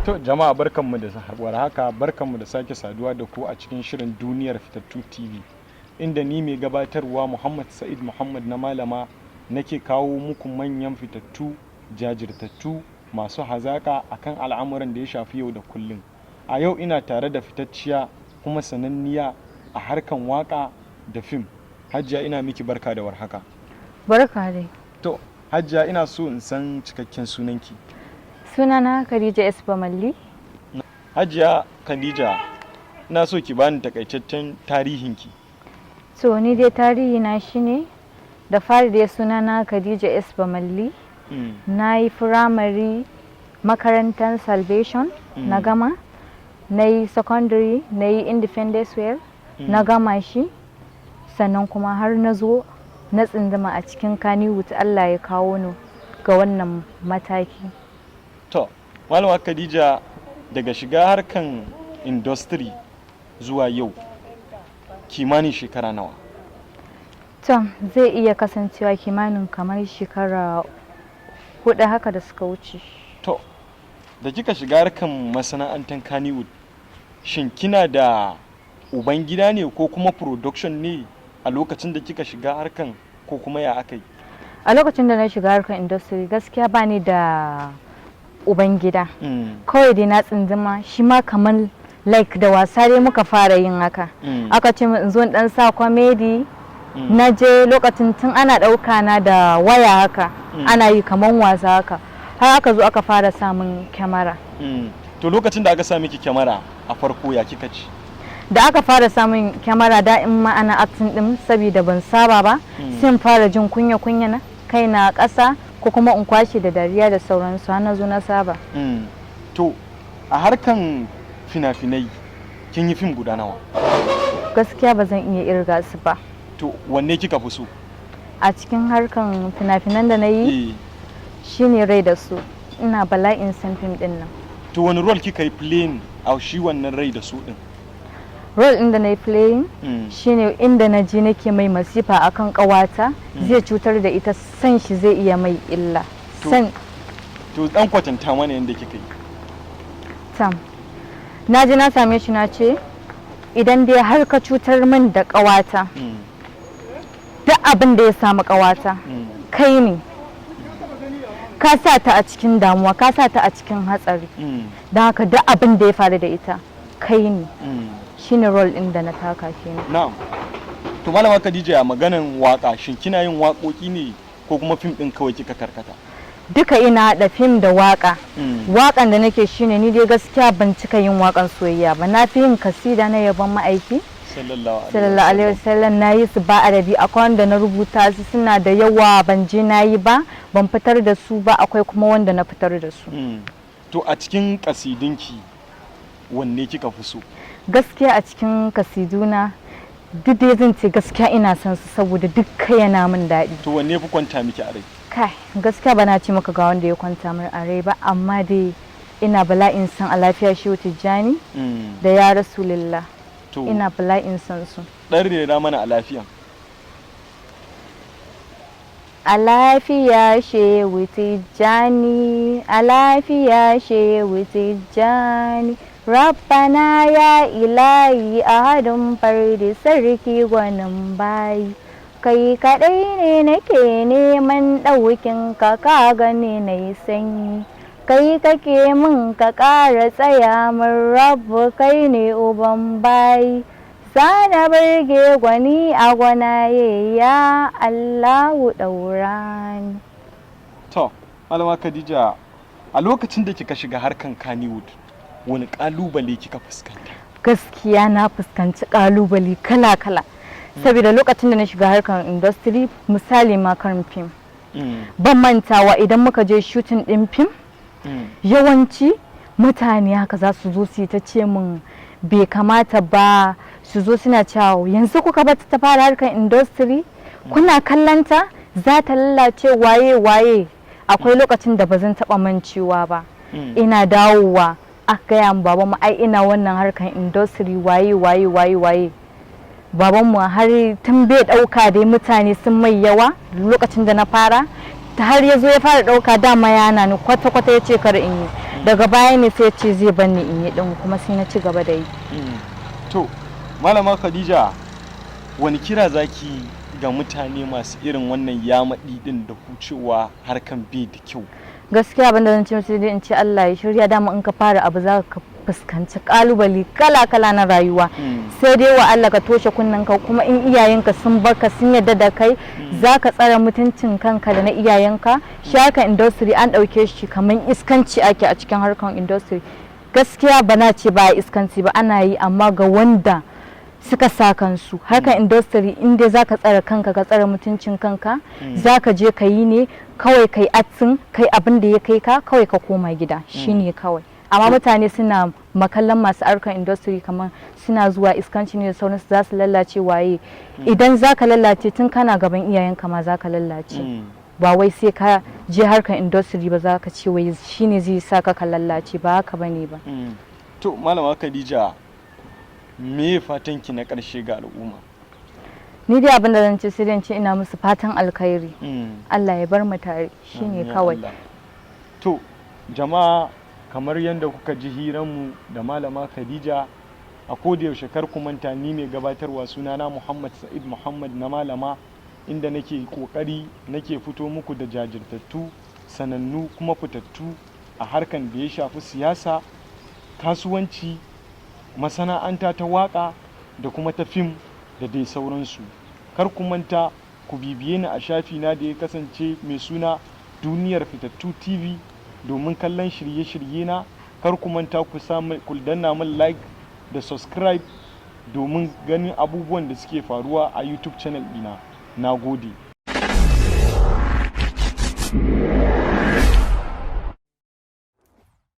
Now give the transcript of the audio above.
To jama'a, barkanmu da warhaka, barkanmu da sake saduwa da ku a cikin shirin Duniyar Fitattu TV, inda ni mai gabatarwa Muhammad Sa'id Muhammad na Malama nake kawo muku manyan fitattu, jajirtattu, masu hazaka akan al'amuran da ya shafi yau da kullum. A yau ina tare da fitacciya kuma sananniya a harkan waka da fim. Hajiya, ina miki barka da warhaka. Barka dai. To Hajiya, ina so in san cikakken sunanki. Sunana Khadija S. Bamalli. Hajiya Khadija, ina so ki bani takaitaccen tarihinki. To ni dai tarihi na shine, da fari dai sunana Khadija S. Bamalli. Na yi firamare makarantar Salvation na gama. Na yi secondary, na yi Independence Well na gama shi. Sannan kuma har na zo na tsinduma a cikin Kannywood, Allah ya kawo ni ga wannan mataki. To, Malama Khadija, daga shiga harkan industry zuwa yau kimanin shekara nawa? To zai iya kasancewa kimanin kamar shekara 4 haka da suka wuce. To, da kika shiga harkan masana'antar Kannywood, shin kina da ubangida ne ko kuma production ne a lokacin da kika shiga harkan, ko kuma ya aka yi? A lokacin da na shiga harkar industry, gaskiya ba ni da ubangida. Kawai dai na tsinduma shi ma kamar like da wasa dai muka fara yin haka. Aka ce min in zo in dan sa comedy. Na je lokacin tun ana ɗauka na da waya haka, ana yi kaman wasa haka, har aka zo aka fara samun kyamara. To lokacin da aka sa miki kyamara a farko, ya kika ci? Da aka fara samun kyamara, da in ma ana acting din, saboda ban saba ba, sai in fara jin kunya kunya, na kai na ƙasa, ko kuma in kwashe da dariya da sauransu, har na zo na saba. To a harkan fina-finai kin yi fim guda nawa? Gaskiya ba zan iya irga su ba. To wanne kika fi so? A cikin harkan fina-finan da na yi, shine Rai da Su. Ina bala'in san fim din nan. To wani role kika yi playing a shi wannan Rai da Su din? Role ɗin da na yi playing shine inda na ji nake mai masifa akan ƙawata, zai cutar da ita, san shi zai iya mai illa. San To dan kwatanta mana yadda kika yi. Tam, na ji na same shi, na ce idan dai har ka cutar min da ƙawata, duk abin da ya samu ƙawata, kai ne ka sa ta a cikin damuwa, ka sa ta a cikin hatsari. Don haka duk abin da ya faru da ita, kai ne. Shine role ɗin da na taka kenan. Na'am. To Malama Khadija, ya maganan waka, shin kina yin waƙoƙi ne ko kuma fim din kawai kika karkata? Duka ina haɗa fim da waka. Wakan da nake shine, ni dai gaskiya ban cika yin wakan soyayya ba, na fi yin kasida na yabon Ma'aiki sallallahu sallallahu alaihi wasallam. Na yi su ba adadi. Akwai wanda na rubuta su, suna da yawa, ban je na yi ba, ban fitar da su ba. Akwai kuma wanda na fitar da su. To a cikin kasidinki wanne kika fi so? Gaskiya a cikin kasiduna duk dai zan ce gaskiya ina son su, saboda dukka yana min daɗi. To wanne fi kwanta miki a rai? Kai, gaskiya ba na ce maka ga wanda ya kwanta min a rai ba, amma dai ina bala'in son A Lafiya Shehu Tijjani da Ya Rasulillah. To Ina bala'in son su. dan rera mana A Lafiya. A lafiya Shehu Tijjani, a lafiya Shehu Tijjani. Rabbana ya Ilahi, ahadun fardi, sarki gwanin bayi. Kai kaɗai ne nake neman ɗaukin ka, ka gani na yi sanyi. Kai kake min, ka ƙara tsaya min, Rabbu, kai ne uban bayi. Zana burge gwani a gwanaye, ya Allahu ɗaurani. To Malama Khadija, a lokacin da kika shiga harkan Kannywood, wani kalubale kika fuskanta? Gaskiya na fuskanci ƙalubale kala-kala. Saboda lokacin da na shiga harkar industry, misali ma kan fim, ban mantawa idan muka je shooting ɗin fim, yawanci mutane haka za su zo su yi ta ce min bai kamata ba, su zo suna cewa yanzu kuka bata ta fara harkar industry, kuna kallanta za ta lalace, waye waye. Akwai lokacin da ba zan taɓa mancewa ba, ina dawowa aka gaya min babanmu ai ina wannan harkar industry, waye waye waye waye. Babanmu har tun bai ɗauka dai, mutane sun mai yawa lokacin da na fara. Har ya zo ya fara ɗauka, dama yana ni kwata-kwata, ya ce kar in yi. Daga baya ne sai ya ce zai bar ni in yi ɗin, kuma sai na ci gaba da yi. To, Malama Khadija, wani kira zaki ga mutane masu irin wannan yamaɗi din da ku cewa harkan bai da kyau? Gaskiya abinda zan ce musu dai, in ce Allah ya shirya. Dama in ka fara abu, za ka fuskanci kalubale kala-kala na rayuwa. Sai dai wa Allah ka toshe kunnen ka, kuma in iyayenka sun barka, sun yarda da kai, za ka tsare mutuncin kanka da na iyayenka. Shi harkar industry an ɗauke shi kamar iskanci ake a cikin harkar industry. Gaskiya ba na ce ba a iskanci ba, ana yi, amma ga wanda suka sa kansu harkar industry, in dai zaka tsare kanka, ka tsare mutuncin kanka, zaka je ka yi ne kawai, kai acting, kai abin da ya kai ka, kawai ka koma gida, shine kawai. Amma mutane suna makallan masu harkar industry kamar suna zuwa iskanci ne da sauransu, za su lallace waye. Idan zaka lallace, tun kana gaban iyayenka ma zaka lallace. Ba wai sai ka je harkar industry ba za ka ce wai shine zai sa ka ka lallace. Ba haka bane ba. To, Malama Khadija, me fatan ki na ƙarshe ga al'umma? Ni dai abin da zan ce, sai dai in ce ina musu fatan alkhairi. Allah ya bar mu tare, shine Amin ya kawai. Allah. To, jama'a, kamar yadda kuka ji hiranmu da Malama Khadija, a koda yaushe kar ku manta, ni mai gabatarwa sunana Muhammad Sa'id Muhammad na Malama, inda nake kokari nake fito muku da jajirtattu, sanannu kuma fitattu a harkan da ya shafi siyasa, kasuwanci, masana'anta ta waka da kuma ta fim da dai sauransu. Kar ku manta ku bibiye ni a shafi na da ya kasance mai suna Duniyar Fitattu TV domin kallon shirye-shirye na. Kar ku manta ku samu ku danna min like da subscribe domin ganin abubuwan da suke faruwa a YouTube channel ɗina. Na gode.